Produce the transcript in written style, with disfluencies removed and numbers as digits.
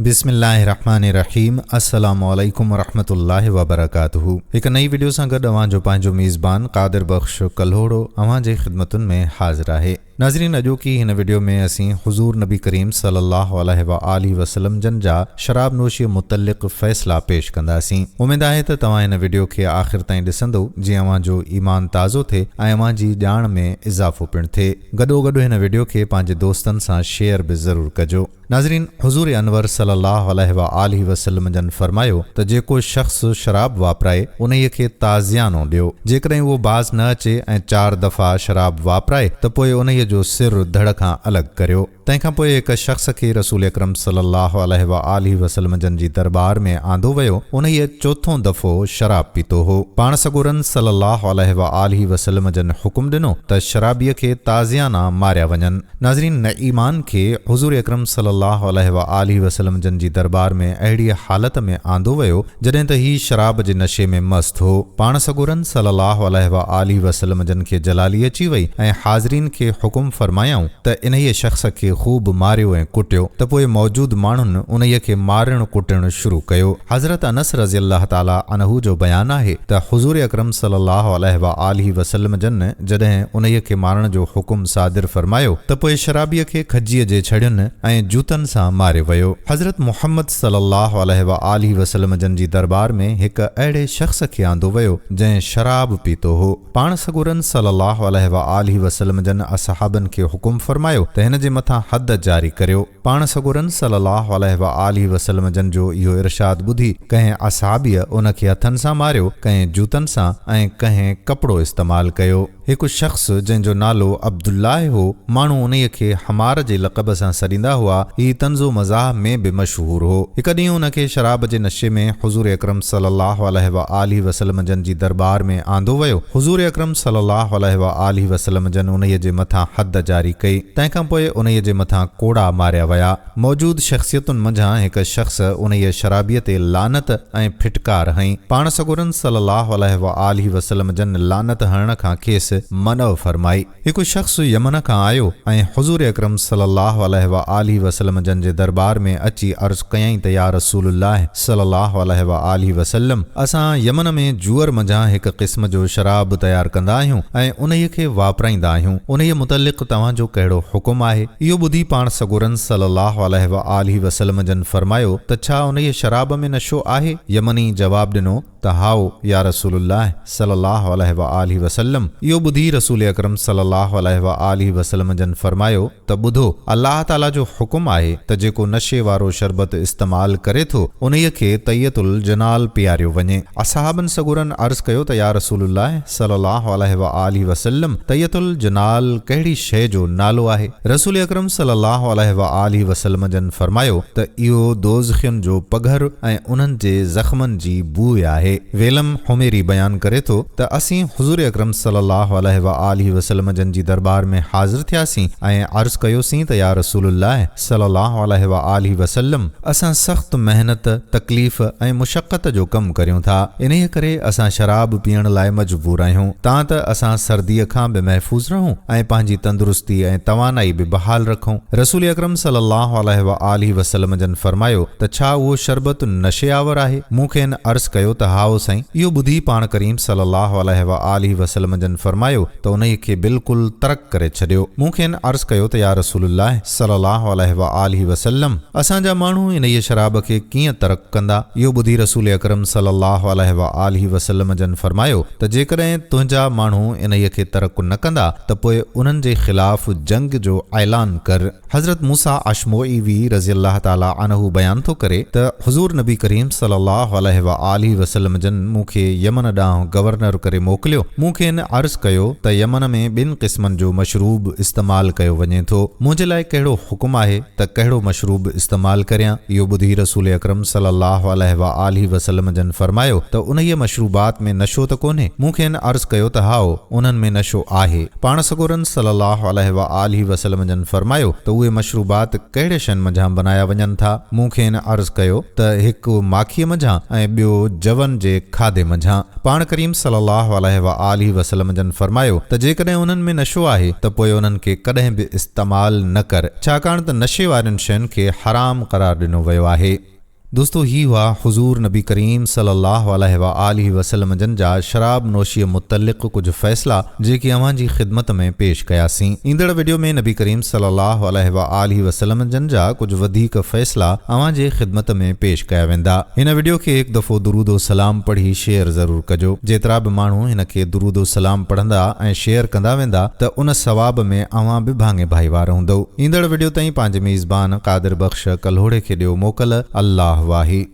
بسم الله الرحمٰن الرحيم السلام عليڪم ورحمة الله وبرڪاته هڪ نئين وڊيو سان گڏ اوهان جو پنهنجو ميزبان قادر بخش ڪلهوڙو اوهان جي خدمتن ۾ حاضر آهي ناظرين اڄوڪي هن وڊيو ۾ اسين حضور نبي ڪريم صلي الله عليه واٰله وسلم جن جا شراب نوشي متعلق فيصلا پيش ڪنداسين اميد آهي ته توهان هن وڊيو کي آخر تائين ڏسندو جيئن اوهان جو ايمان تازو ٿئي ۽ اوهان جي ڄاڻ ۾ اضافو پڻ ٿئي گڏوگڏ هن وڊيو کي پنهنجي دوستن سان شيئر به ضرور ڪجو. ناظرين! حضور انور صلي الله عليه واٰله وسلم جن فرمايو ته جيڪو شخص شراب واپرائي انهيء کي تازيانو ڏيو، جيڪڏهن اهو باز نه اچي ۽ چار دفعا شراب واپرائي ته پوء انهيء جو سر ڌڙ کان الڳ ڪريو. تنهن کان پوء هڪ شخص کي رسول اڪرم صلي الله عليه واٰله وسلم جن جي درٻار ۾ آندو ويو، انهيء چوٿون دفعو شراب پيتو هو. پاڻ سڳورن صلي الله عليه واٰله وسلم جن حڪم ڏنو ته شرابيء کي تازيانا ماريا وڃن. ناظرين نعيمان کي حضور اڪرم صلي الله عليه واٰله وسلم جن جي درٻار ۾ اهڙيء حالت ۾ آندو ويو جڏهن ته هي شراب جي نشي ۾ مست هو. پاڻ سڳورن صلي الله عليه واٰله وسلم جن کي جلالي اچي وئي ۽ حاضرين کي حڪم فرمايائون ته انهيء شخص کي خوب ماريو ۽ ڪٽيو ته پوء موجود ماڻهن انهيء کي مارڻ ڪٽڻ شروع ڪيو. حضرت انس رضي الله تعالٰي عنه جو بيان آهي ته حضور اڪرم صلي الله عليه واٰله وسلم جن جڏهن انهيء کي مارڻ جو حڪم صادر فرمايو ته پوء شرابيء کي کجيء جي ڇڙين ۽ جوتن سان ماريو ويو. حضرت محمد صلي الله عليه واٰله وسلم جن جي درٻار ۾ هڪ اهڙي شخص کي آندو ويو جنهن شراب پيتو هو. پاڻ سڳورن صلي الله عليه واٰله وسلم جن اصحابن کي حڪم فرمايو ته هن جي مٿان حد جاري ڪريو. پاڻ سڳورن صلّي اللّٰه عليه واٰله وسلّم جن جو اهو ارشاد ٻڌي ڪنهن اصحابيء ان کي هٿن سان ماريو، ڪنهن جوتن سان ۽ ڪنهن ڪپڙو استعمال ڪيو. هڪ شخص جنهن جو نالو عبدالله هو، ماڻهو انهيء کي حمار جي لقب سان سڏيندا هئا، هي طنز و مزاح ۾ به مشهور هو. هڪ ڏينهن ان کي شراب جي نشي ۾ حضور اڪرم صلّي اللّٰه عليه واٰله وسلّم جن جي درٻار ۾ آندو ويو. حضور اڪرم صلّي اللّٰه عليه واٰله وسلّم جن انهيء جي مٿان حد جاري ڪئي. تنهن کان پوء انهيء جي مٿان ڪوڙا ماريا ويا. موجود شخصيتن منجهان هڪ شخص انهيء شرابيء تي لعنت ۽ ڦٽڪار هنئي. پاڻ سڳورن صلّي اللّٰه عليه واٰله وسلّم جن لعنت هڻڻ کان کيس منع فرمائي. هڪ شخص يمن کان آيو ۽ حضور اڪرم صلّي اللّٰه عليه واٰله وسلّم جن جي درٻار ۾ اچي عرض ڪيائين ته يا رسول الله صلّي اللّٰه عليه واٰله وسلّم! اسان يمن ۾ جوئر منجهان هڪ قسم جو شراب تيار ڪندا آهيون ۽ انهيء کي واپرائيندا آهيون، انهيء متعلق توهان جو ڪهڙو حڪم آهي؟ اهو ٻڌي پاڻ سڳورن صلّي اللّٰه عليه واٰله وسلّم جن فرمايو ته ڇا انهيء شراب ۾ نشو آهي؟ يمني جواب ڏنو ته هائو يا رسول الله صلّي اللّٰه عليه واٰله وسلّم! اهو ٻڌي رسول اڪرم صلّي اللّٰه عليه واٰله وسلّم جن فرمايو ته ٻڌو! الله تعاليٰ جو حڪم آهي ته جيڪو نشي وارو شربت استعمال ڪري ٿو، انهيء کي طية الجنال پياريو وڃي. اصحابن سڳورن عرض ڪيو ته يا رسول الله صلّي اللّٰه عليه واٰله وسلّم! طية الجنال ڪهڙي شيء جو نالو آهي؟ رسول اڪرم صلّي اللّٰه عليه واٰله وسلّم جن فرمايو ته اهو دوزخين جو پگهر ۽ انهن جي زخمن جي بوء آهي. ويلم حميري بيان ڪري ٿو ته اسين حضور اڪرم صلي الله عليه واٰله وسلم جن جي درٻار ۾ حاضر ٿياسين ۽ عرض ڪيوسين ته يا رسول الله صلي الله عليه واٰله وسلم! اسان سخت محنت، تڪليف ۽ مشقت جو ڪم ڪريون ٿا، انهيء ڪري اسان شراب پيئڻ لاء مجبور آهيون، تان ته اسان سرديء کان به محفوظ رهون ۽ پنهنجي تندرستي ۽ توانائي به بحال رکون. رسول اڪرم صلي الله عليه واٰله وسلم جن فرمايو ته ڇا اهو شربت نشي آور آهي؟ مون کين عرض ڪيو ته هائو سائين. اهو ٻڌي پاڻ ڪريم صلي الله عليه واٰله وسلم جن فرمايو ته انهيء کي بلڪل ترڪ ڪري ڇڏيو. مون کين عرض ڪيو ته يا رسول الله صلي الله عليه واٰله وسلم! اسان جا ماڻهو انهيء شراب کي ڪيئن ترڪ ڪندا؟ اهو ٻڌي رسول اڪرم صلي الله عليه واٰله وسلم جن فرمايو ته جيڪڏهن تنهنجا ماڻهو انهيء کي ترڪ نه ڪندا ته پوء انهن جي خلاف جنگ جو اعلان ڪر. حضرت موسيٰ اشمعيوي رضي الله تعالٰي عنه بيان ٿو ڪري ته حضور نبي ڪريم صلي الله عليه واٰله وسلم جن مون کي يمن ڏانهن گورنر ڪري موڪليو، مون کين عرض ڪيو ته يمن ۾ ٻن قسمن جو مشروب استعمال ڪيو وڃي ٿو، منهنجي لاء ڪهڙو حڪم آهي ته ڪهڙو مشروب استعمال ڪريان؟ اهو ٻڌي رسول اڪرم صلي الله عليه واٰله وسلم جن فرمايو ته انهيء مشروبات ۾ نشو ته ڪونهي؟ مون کين عرض ڪيو ته هائو انهن ۾ نشو آهي. پاڻ سڳورن صلّي اللّٰه عليه واٰله وسلّم جن فرمايو ته اهي مشروبات ڪهڙي شين منجهان بنايا وڃن ٿا؟ مون کين عرض ڪيو ته هڪ ماکيء منجهان ۽ ٻيو جون جانورن جي کاڌي منجهان. پاڻ ڪريم صلّي اللّٰه عليه واٰله وسلّم جن فرمايو ته جيڪڏهن انهن ۾ نشو آهي ته پوء انهن کي ڪڏهن به استعمال نه ڪر، ڇاڪاڻ ته نشي وارين شين کي حرام قرار ڏنو ويو آهي. دوستو هي هئا حضور نبي ڪريم صلي الله عليه واٰله وسلم جن جا شراب نوشيء متعلق ڪجهه فيصلا جيڪي اوهان جي خدمت ۾ پيش ڪياسين. ايندڙ وڊيو ۾ نبي ڪريم صلي الله عليه واٰله وسلم جن جا ڪجهه وڌيڪ فيصلا اوهان جي خدمت ۾ پيش ڪيا ويندا. هن وڊيو کي هڪ دفعو درود و سلام پڙهي شيئر ضرور ڪجو. جيترا به ماڻهو هن کي درود و سلام پڙهندا ۽ شيئر ڪندا ويندا ته ان ثواب ۾ اوهان به ڀاڱي ڀائيوار هوندؤ. ايندڙ وڊيو تائين پنهنجي ميزبان قادر بخش ڪلهوڙي کي ڏيو موڪل الله واهي.